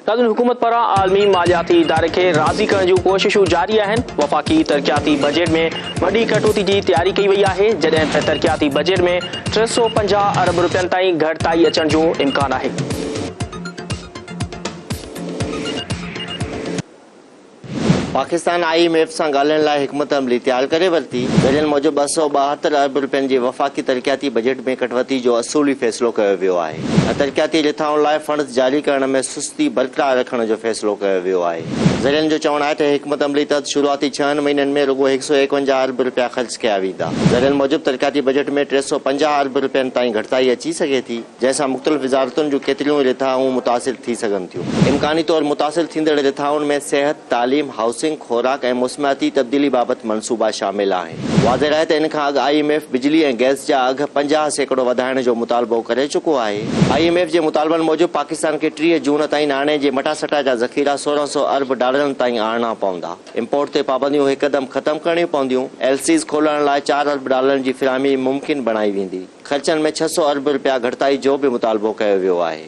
ناظرين حڪومت پاران عالمي مالياتي اداري کي راضي ڪرڻ جون ڪوششون جاري آهن، وفاقي ترقياتي بجيٽ ۾ وڏي ڪٽوتي جي تياري ڪئي وئي آهي، جڏهن ته ترقياتي بجيٽ ۾ 350 ارب رپين تائين گهٽتائي اچڻ جو امڪان آهي. پاڪستان I M F سان ڳالهين لاء حڪمت عملي تيار ڪري ورتي، ذريعن موجب 272 ارب رپين جي وفاقي ترقياتي بجيٽ ۾ ڪٽوتي جو اصولي فيصلو ڪيو ويو آهي ۽ ترقياتي رٿائن لاء فنڊز جاري ڪرڻ ۾ سستي برقرار رکڻ جو فيصلو ڪيو ويو آهي. ذريعن جو چوڻ آهي ته حڪمت عملي تحت شروعاتي ڇهن مهينن ۾ رڳو 151 ارب رپيا خرچ ڪيا ويندا. ذريعن موجب ترقياتي بجيٽ ۾ 350 ارب رپين تائين گهٽتائي اچي سگهي ٿي. جنهن سان مختلف وزارتن جون ڪيتريون ئي رٿائون متاثر ٿي سگهن ٿيون. امڪاني طور متاثر ٿيندڙ رٿائن ۾ صحت، تعليم، هائوسنگ، خوراڪ ۽ موسمياتي تبديلي بابت منصوبا شامل آهن. واضح رهي ته ان کان اڳ I M F بجلي ۽ گئس جا اگهه 50% وڌائڻ جو مطالبو ڪري چڪو آهي. I M F جي مطالبن موجب پاڪستان کي 30 جون تائين ناڻي جي مٽاسٽا جا ذخيرا 1600 ارب ڊالرن تائين آڻڻا پوندا. امپورٽ تي پابنديون هڪدم ختم ڪرڻيون پونديون. ايل سيز کولڻ لاء چار ارب ڊالرن جي فراهمي ممڪن بڻائي ويندي. خرچن ۾ 600 ارب رپيا گهٽتائي جو به مطالبو ڪيو ويو آهي.